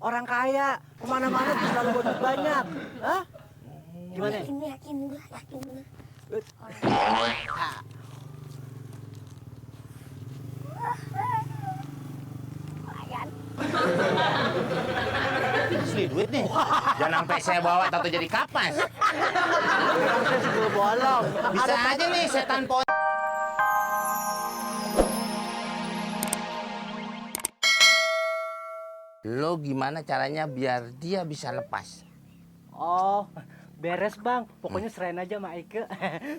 orang kaya, kemana-mana tuh selalu bawa duit banyak. Hah? Gimana? Yakin gue. Asli duit nih. Jangan sampai saya bawa tato jadi kapas. Saya sebelum bolong. Bisa aja nih setan pon. Lo gimana caranya biar dia bisa lepas? Oh, beres bang. Pokoknya serain aja sama Ike.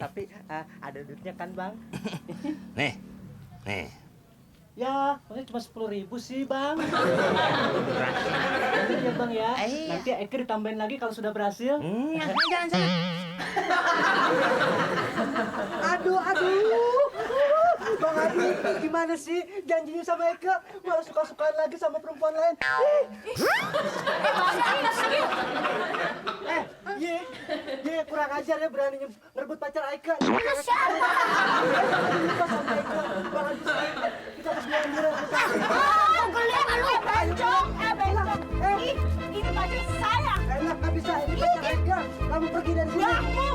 Tapi ada duitnya kan bang? Nih. Ya, paling cuma 10.000 sih bang. Berhasil. Nanti ya bang ya. Iya. Nanti Ike ditambahin lagi kalau sudah berhasil. Jangan sana. Aduh. Bang Adi, gimana sih janjinya sama Eka? Malah suka-sukaan lagi sama perempuan lain. Ye, kurang ajar ya berani ngerebut pacar Eka. Siapa? Lupa sama Eka. Bang Adi, kita kebiayaan murah. Geliat lu, bencong. Bencong. Ini pacar saya. Enak, gak bisa. Ini pacar Eka. Kamu pergi dari sini.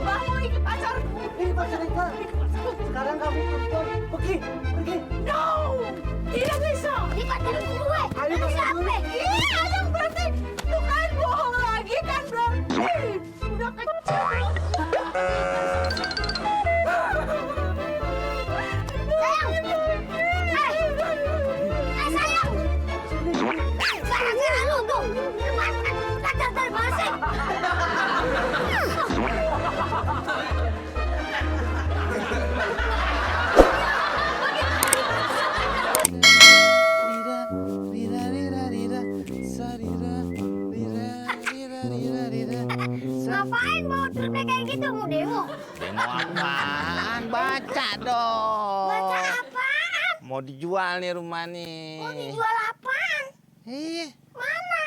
Bahu, ini pacarku. Ini pacar Eka. Sekarang kamu pergi. No, tidak bisa. Ini pacar gue. Ayo, Ini pacar siapa? Ini ada berarti. Lu kan bohong lagi kan berarti. Udah kecil. Sayang. Sayang lu tuh. Pacar dari mana sih? Ngapain bawa truknya kayak gitu, mau demo? Demo apaan? Baca dong. Baca apaan? Mau dijual nih rumah nih. Mau dijual apaan? Iya. Mana?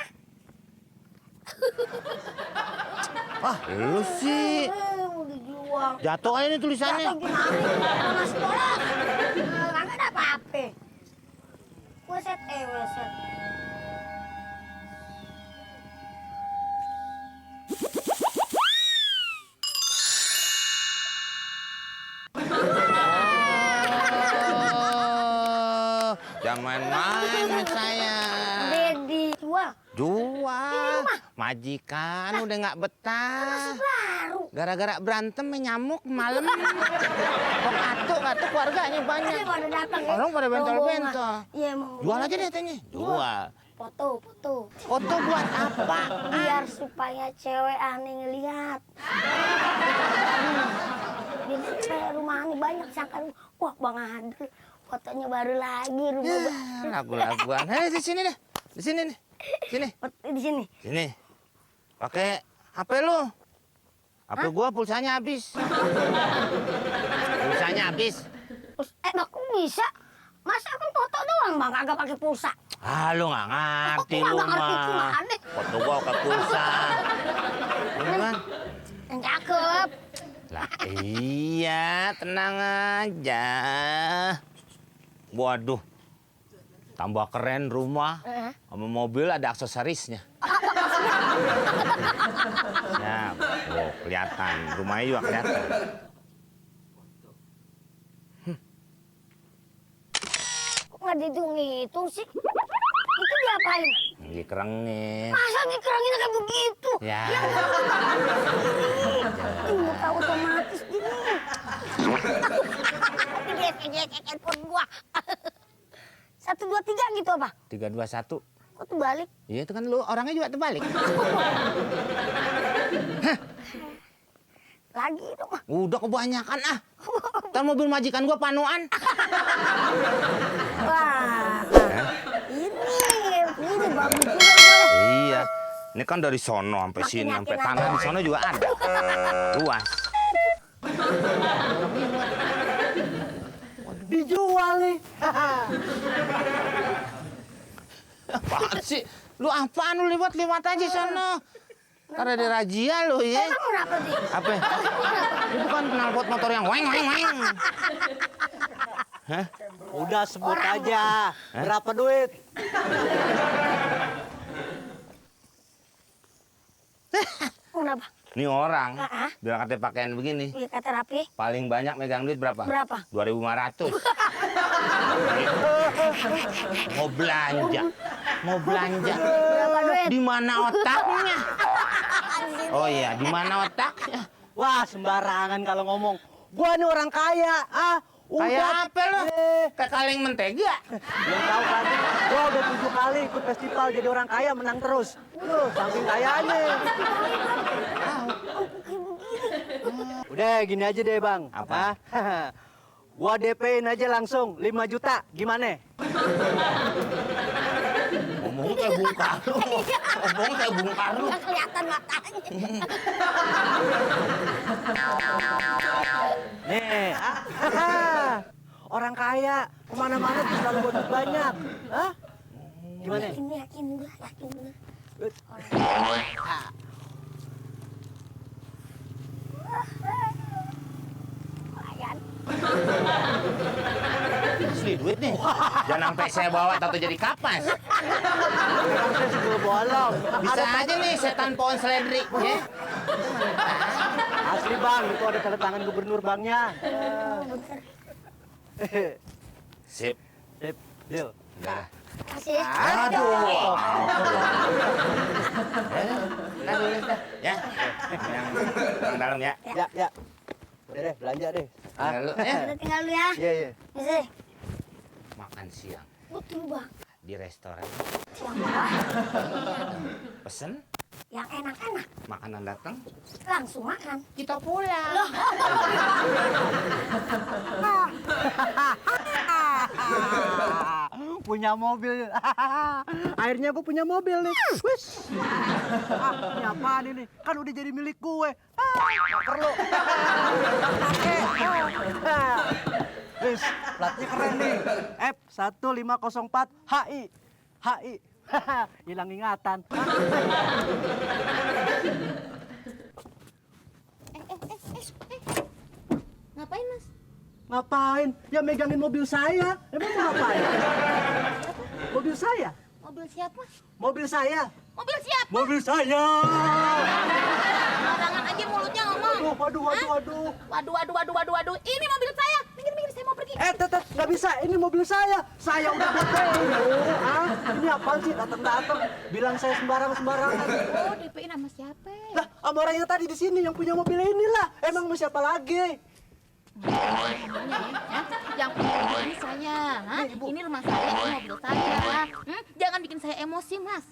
Lu sih. Mau dijual. Jatuh aja nih tulisannya. Jatuh gimana? Kalau masih bolos. Kagak ada apa-apa. Weset. Oh, jangan main-main sama saya. Dedi. Jual. Jual. Majikan udah nggak betah. Baru. Gara-gara berantem nyamuk malam. Kok atu keluarganya banyak. Ini pada datang ya. Orang pada bentol-bentol. Iya, mau. Jual aja deh tanya. Jual. Foto. Foto buat apa? Biar supaya cewek aneh ngelihat. Biar supaya rumah aneh banyak sangka. Wah, Bang Adri fotonya baru lagi rumah. Lagu-laguan. Di sini deh. Di sini nih. Sini. Di sini. Sini. Pakai HP lu. HP gua pulsanya habis. Pulsanya habis. Kok bisa? Masa kan foto doang, Bang, kagak pakai pulsa. Ah, lu nggak ngerti lu Nggak ngerti mah. gimana? Foto gua pakai pulsa. Ini kan? Yang cakep. Lah iya, tenang aja. Waduh. Tambah keren rumah. Sama mobil ada aksesorisnya. Ya, kelihatan. Rumahnya juga kelihatan. Kok nggak dihitung-hitung sih? Itu diapain? Dikerengin. Masa dikerangin kayak begitu? Ya. Muka otomatis gini. Gesek-gesek handphone gua. 1, 2, 3 gitu apa? 3, 2, 1. Kok tuh balik? Iya itu kan lu orangnya juga terbalik. Lagi dong. Udah kebanyakan ah. Ntar mobil majikan gua panuan. Wah. Ini bagus juga gue. Iya. Ini kan dari sono sampai sini, sampai tanah di sono juga ada. Luas. Dijual nih. Apaan sih? Lu apaan lu lewat-lewat aja sono. Ntar ada razia lu ya. Emang kenapa sih? Apa? Itu kan knalpot motor yang weng. Hah? Udah sebut aja. Berapa duit? Nih orang, Ah. berangkatnya pakaian begini, Iya kata rapi. paling banyak megang duit berapa? Berapa? 2.500. Mau belanja, mau belanja. Berapa duit? Di mana otaknya? Oh iya, di mana otaknya? Wah, sembarangan kalau ngomong. Gua nih orang kaya, ah. Kayak apa lo? Kayak kaleng mentega. Belum tahu kan? Gua udah 7 kali ikut festival jadi orang kaya menang terus. Saking kayanya. Udah gini aja deh bang. Apa? Hah? Gua DP-in aja langsung 5 juta. Gimana? Ngomong kayak Bung Karno. Ngomong kayak Bung Karno. Nggak kelihatan matanya. Nih, orang kaya kemana-mana tuh selalu butuh banyak. Hah? Gimana? Yakin gue, yakin gue. Lumayan. Asli duit nih. Jangan sampai saya bawa atau jadi kapas. Sekarang saya sebelum bolong. Bisa aja nih setan pohon seledri. Ya? Asli bang, itu ada tanda tangan gubernur banknya. Bentar. Sip. Sip, deal. Udah. Kasih. Aduh. Ya. Yang dalam ya. Ya, ya. Udah deh, belanja deh. Ah, Lalu, ya. Udah tinggal lu ya. iya, iya. Isi. Makan siang Betul bang. di restoran. Siang bang. Pesen, Yang enak-enak. makanan datang, Langsung makan. kita pulang. Punya mobil. Akhirnya gue punya mobil nih. Wis. Ini apaan ini? Kan udah jadi milik gue. Nggak perlu. Pakai. Wis, platnya keren nih. F1504 HI. HI. Hilang ingatan. Ngapain mas? Ngapain? Ya megangin mobil saya. Emang mau ngapain? Mobil saya. Mobil siapa? Mobil saya. Mobil siapa? Mobil saya. Barangan aja mulutnya ngomong. Waduh. Waduh. Ini mobil saya. Minggir, saya mau pergi. Tetep nggak bisa. Ini mobil saya. Saya udah DP-in. Ini apaan sih? Datang. Bilang saya sembarangan. Oh, DP-in sama siapa? Lah, sama orang yang tadi di sini yang punya mobil inilah. Emang mau siapa lagi? Yang punya mobil ini saya, ini rumah saya, ini mobil saya. Jangan bikin saya emosi, Mas.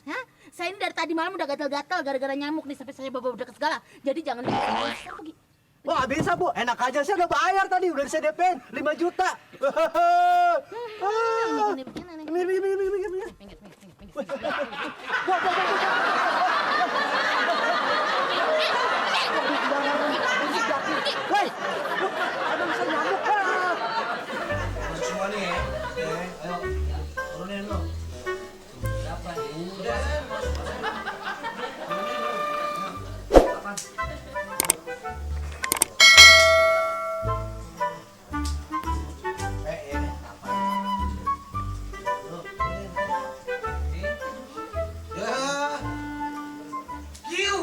Saya ini dari tadi malam udah gatal-gatal gara-gara nyamuk nih sampai saya bawa bedak segala. Jadi jangan bikin saya emosi. Saya pergi. Wah, bisa Bu. Enak aja, saya udah bayar tadi. Udah saya DP-in 5 juta. Begini. Minggir. Minggir. Woi, ada bisa nyamuk. Semua nih ya. Ayo. Turunin lo. Berapa nih? Udah. Kapan? Ya. Kiu.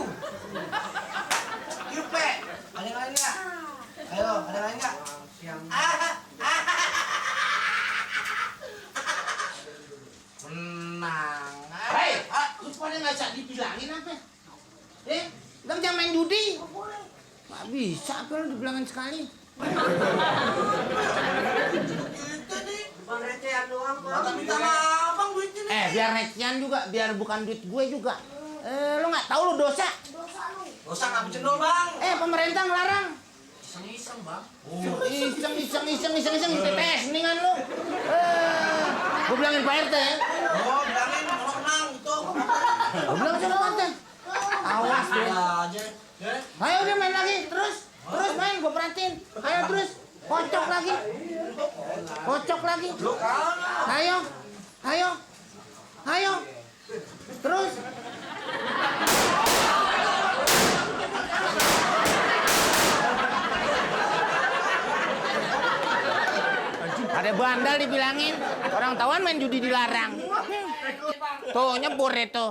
Kiu, Pe. Ada yang lain nggak? Ayo, ada yang lain nggak? Menang. Hei, lu pada nggak bisa dibilangin apa? Kan jangan main judi. Nggak bisa, apa lu dibilangin sekali. Bang recehan doang, Bang. Minta sama abang duitnya nih. Biar recehan juga, biar bukan duit gue juga. Lu nggak tahu lu dosa. Dosa nggak bercendol, Bang. Pemerintah ngelarang. Iseng-iseng, Bang. Iseng TTS mendingan lu. Gue bilangin Pak RT ya. Oh, bilangin kalau menang itu. Gue bilang sama Pak RT. Awas deh. Aja. Ayo dia main lagi, terus main, gue perhatiin. Ayo terus, kocok lagi. Ayo. Terus. Ada bandal dibilangin, orang tawan main judi dilarang. Tuh nyebur itu.